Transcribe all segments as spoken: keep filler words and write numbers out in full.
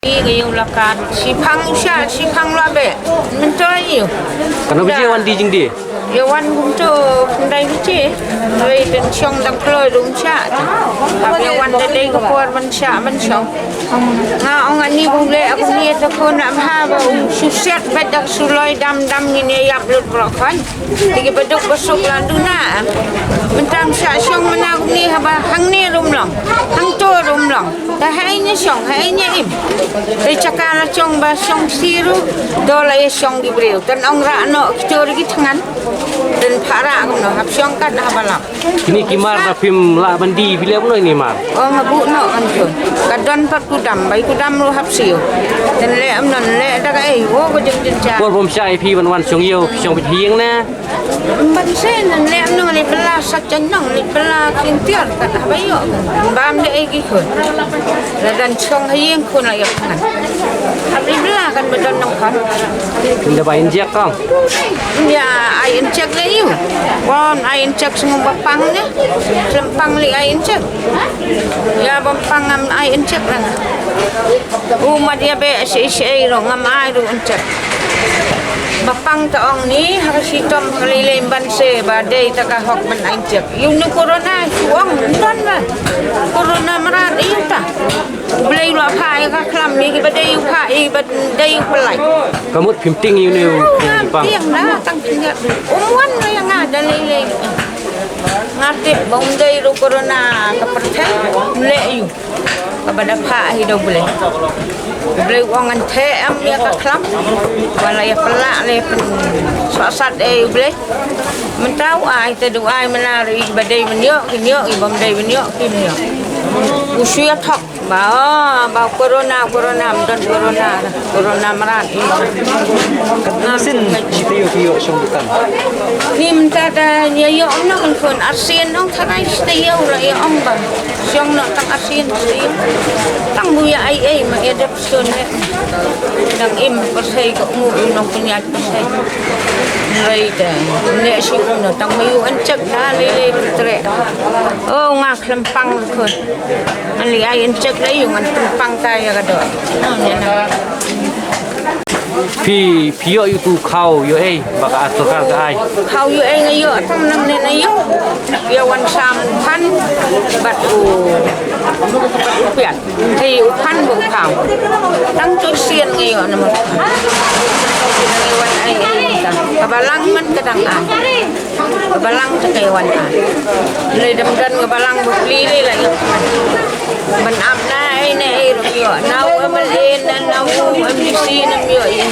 Ïa u la kat, shipang u shah, shipang la beh. Mynta ïa u. Katno baje wan die jingdie? Ïa wan kumto khyndai baje. Wei tang shong dang kloi ruh um shah. Haba ïa wan da dei ka por ban shah ban shong. Nga ong ani bun leh kumne, te khun am ha ba u shu siat bad da ka suloi dam dam ngin ïa ïap lut baroh khoit. Te kiba duk ba suk la duna. Mynta ym shah shong mynta kumne, haba hangne ruh ym long, hangto ruh ym long. Te haei ngi shong, haei ngi im. Te jaka la shong ba shong shi ruh, to la ïa shong ki briew. Tang ong rah noh kito ruh ki thngan. Tang phah rah kumno, hap shong kat haba lap. Kine ki mar ba phim lah ban die, phi leh kumno ine i mar? O, nga buh noh kan tu. Ka don pat kudam, bai kudam ruh hap siew. Tang leh kumno, leh da kaei, o, ka jing jing cha. Por bym shah ïa phi ban wan shong ïew, phi shong beit ha ïing ne? Ban shen, leh kumno, leh pela sa jan nong, leh pela kin tiar, kat haba ïoh. Bam de ei ki khun. La dang shong ha ïing khun la ïa pyngan. Hap ri bla kan ba don nongkhon. Ynda ba injek kong. Ïa ai injek le ïu. Wan ai injek sngewbha pang ne. Klem pang le ai injek. Ïa bym pang ngam ai injek lang. U mat ïa be shi shi ruh ngam ai ruh injek. Ba pang ta ong ni ha ka shitom ha ka lei lei ban se ba dei ta ka hok ban ai injek. Ïu nu corona shu ong don ba. Corona mrad ïu ta. Blei u la phah ïa ka khlam ïa kiba dei u phah ïa kiba dei u pynlait. Ka mut phim tieng ïa une u pang. Tieng da tang tieng. Um wan ïa nga da lei lei. Nga tip ba um dei ruh corona ka pyrthei. Um leh ïa u. Kaba da phah hi da u Blei. U Blei u ong ngan theh em ïa ka khlam. Ba la ïa pynlah la ïa pynsuhsat ïa u Blei. Mynta u ai te da u ai mynta ruh ïa kiba dei ban ïoh kin ïoh, ïa bym dei ban ïoh kim ïoh. U shu ïa thok. Ba, oh, ba corona, corona, ym don corona, corona mrad. Katno sien shi taïew phi ïoh shong bteng? Ni mynta da ïa ïoh noh kan khun, arsien ong tharai shi taïew la ïa ong ba. Shong noh tang arsien shi taïew. Tang bu ïa ai ei ma ïa dep shon ne. Dang im pyrthei ka ngu u nongpynïaid pyrthei. Nrei te ne shi u noh tang ma ïu injek da lei lei treh. Oh, nga klem pang khun. Ngan leh ai injek la ïu ngan pynpang ta ïa ka doh. Phi, phi ïoh ïa u khaw ïoh ei ba ka sorkar ka ai? Khaw ïoh ei nga ïoh tang nang ne na ïoh. Ïa wan sam u phan bad u, bad u piat. Te u phan bad u khaw. Tang tu sien nga ïoh na ma. Nang ïoh wan ai ei ta. Ka balang man ka dang ai. Ka balang te ka wan ai. Lei dam don ka balang ba pli lei la ïa. Ban ap na ei na ei ruh ïoh. Na u M L A na na u M D C na ym ïoh ei.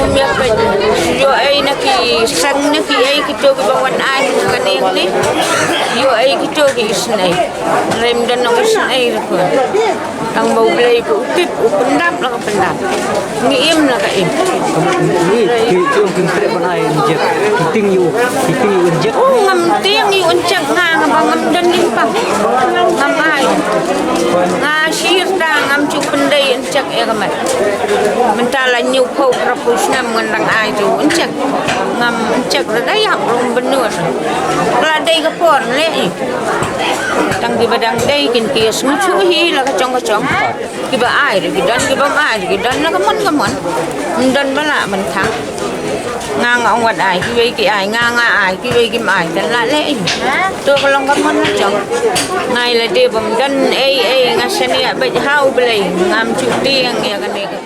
Um ïa ka ïoh ei na ki sang na ki ei kito kiba wan ai na ka ne ne. Ïoh ei kito ki isnei. Lei ym don nong isnei ruh. Tang ba u Blei ba u tip u pyndap la ka pyndap. Ngi im la ka im. Ni ki ki ong kim treh ban ai injek. Ki tieng ïa u, ki tieng ïa u injek. Oh, ngam tieng ïa u injek nga, nga ba ngam don lympang. Ngam ai. Nga shir ta ngam ju pyndei injek ïa ka met. Mynta la hynñiewphew phraphew snem ngan dang ai tu injek. Ngam injek la da ïap rung bynnud. La dei ka por leh ïa. Tang kiba dang dei kin ki ïa sngewthuh hi la ka jong ka jong. Kiba ai ruh ki don, kiba ym ai ruh ki don, la ka mon ka mon. Ym don ba lah ban khang. Nga nga ong wat ai, kiwei ki ai, nga nga ai, kiwei kim ai, tang lah leh ei. To ka long ka mon la jong. Nga ïa lade bym don ei ei, nga shaniah beit ha u Blei, ngam ju tieng ïa kane ka